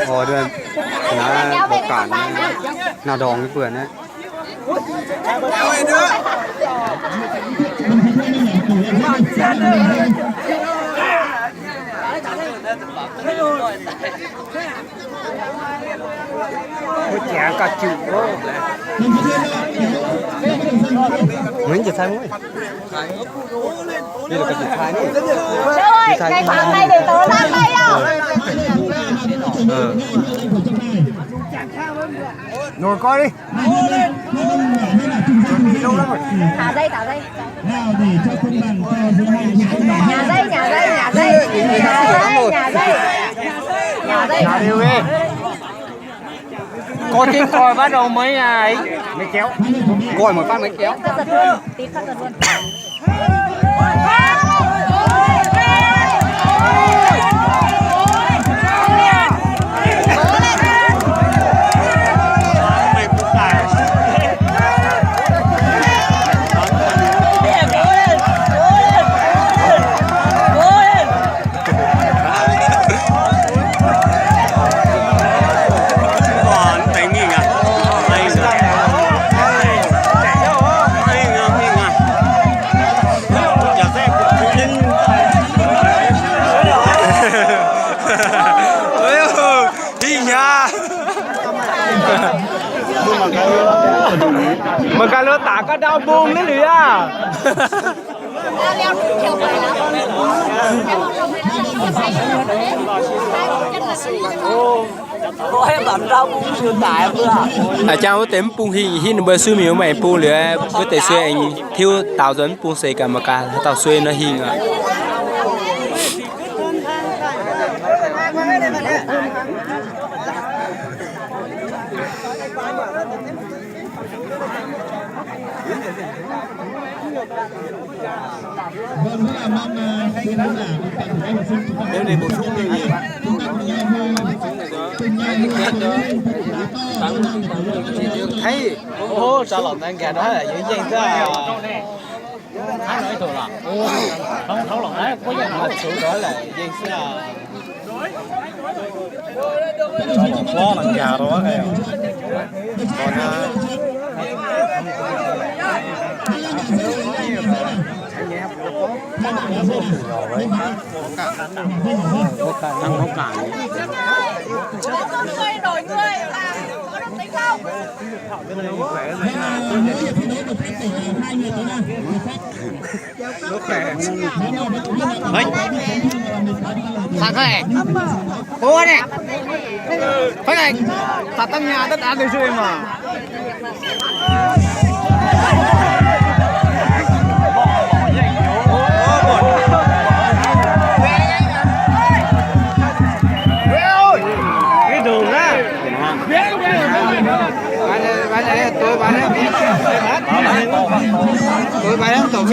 Ov, naaiv mbuo ganh naaiv ndorngx mv buonc naaiv. Nổi coi đi. Thả dây, thả dây. Nhả dây, nhả dây, nhả dây. Nhả dây, nhả dây. Nhả dây. Nhả dây. Có tiếng còi bắt đầu mới, à, ấy, mới kéo. Còi một phát mới kéo. Tí khắc giật luôn, tí khắc giật luôn. Hinh aqv. Mangc gaax, lo daaih ga'ndau mbong liuz aqv. A'jang wuov deix mv bung hingh, hingh ninh mbuo suiv mi'aqv, maiv bung liuz, wuov deix suiv aengx tiuv daaux nzuonx mv bung seix gaax, mangc gaax haaix dauh suiv nor hingh aqv. Ov, zaux lorqc, naaiv nqaeqc nor yie yengh duqv. Hnangv nor ih doqc lorqc. Hnangv lorqc naaiv, guov yangh haaix zoux lorqc, yengh siqv aqv. Ih, sanh koi, bố này, koi này, tạt tăm nhà đất án được rồi mà. Cái đường á. Tối ba, tối ba tổng.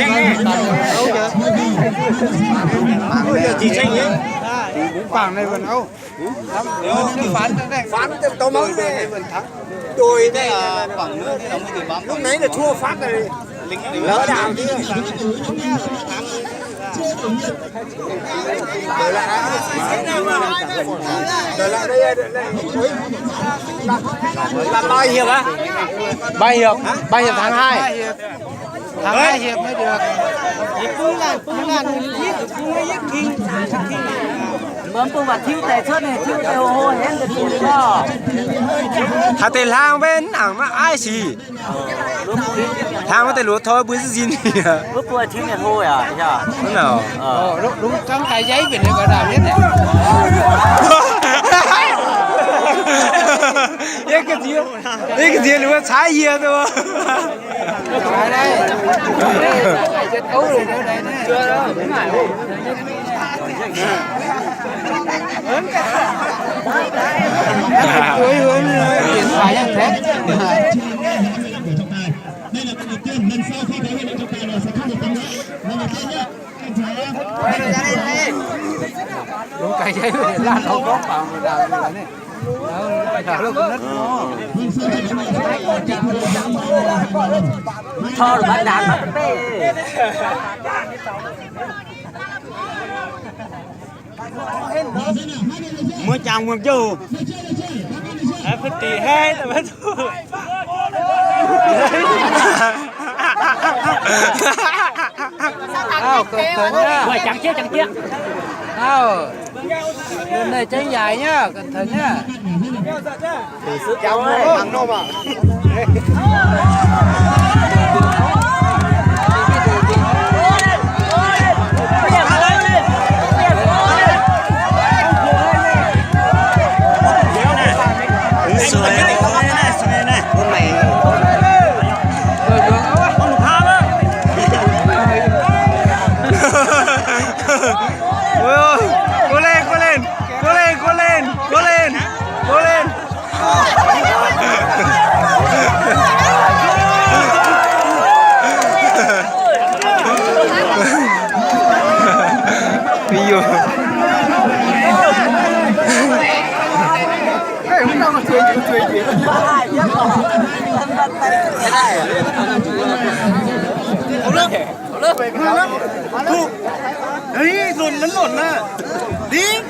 Chỉ tranh nhé. Cũng bằng này còn âu. Phán, phán tàu mắm này. Đôi này, à, phẳng nước, lúc nãy là thua phát rồi. Lỡ đảo chứ. Đòi lại, đòi lại đây, đòi lại. Là, là ba hiệp hả? Ba hiệp, hả? Ba hiệp thắng hai. Thắng hai hiệp mới được. Thì cũng là, cũng là giết, cũng là giết King, giết King. Mv baac mbuo mv baac tiuv deix cuotv ninh, tiuv deix hlo hlo hens deix bun ninh gorngv. Haaix deix hlang mbenc hnangv maiv aiv sic. Hlang maiv deix luoqc toi mbuo zinh zinh. Mv baac tiuv ninh hlo yaac, hnangv naaic. Lungh zangv daaih yie mbenc ninh gaax ndaangc mienv. Yie ga'nziex, yie ga'nziex ninh mbuo caaiv yie duqv. Lungh gaax yie laanh taux gorngv baac mbuo ndaangc ninh. Muoz-jangx muoz-jouh, aa, fu'dic haiv daaih maiv duqv. Auv, caux caux nyei. Wuov, jangx jieqv, jangx jieqv. Auv, ninh naaiv jangx yaaic nyei, caux caux nyei. Go lên, go lên, go lên, go lên, go lên. Ui dồi. Ih, lunc, lunc aqv. Dingh.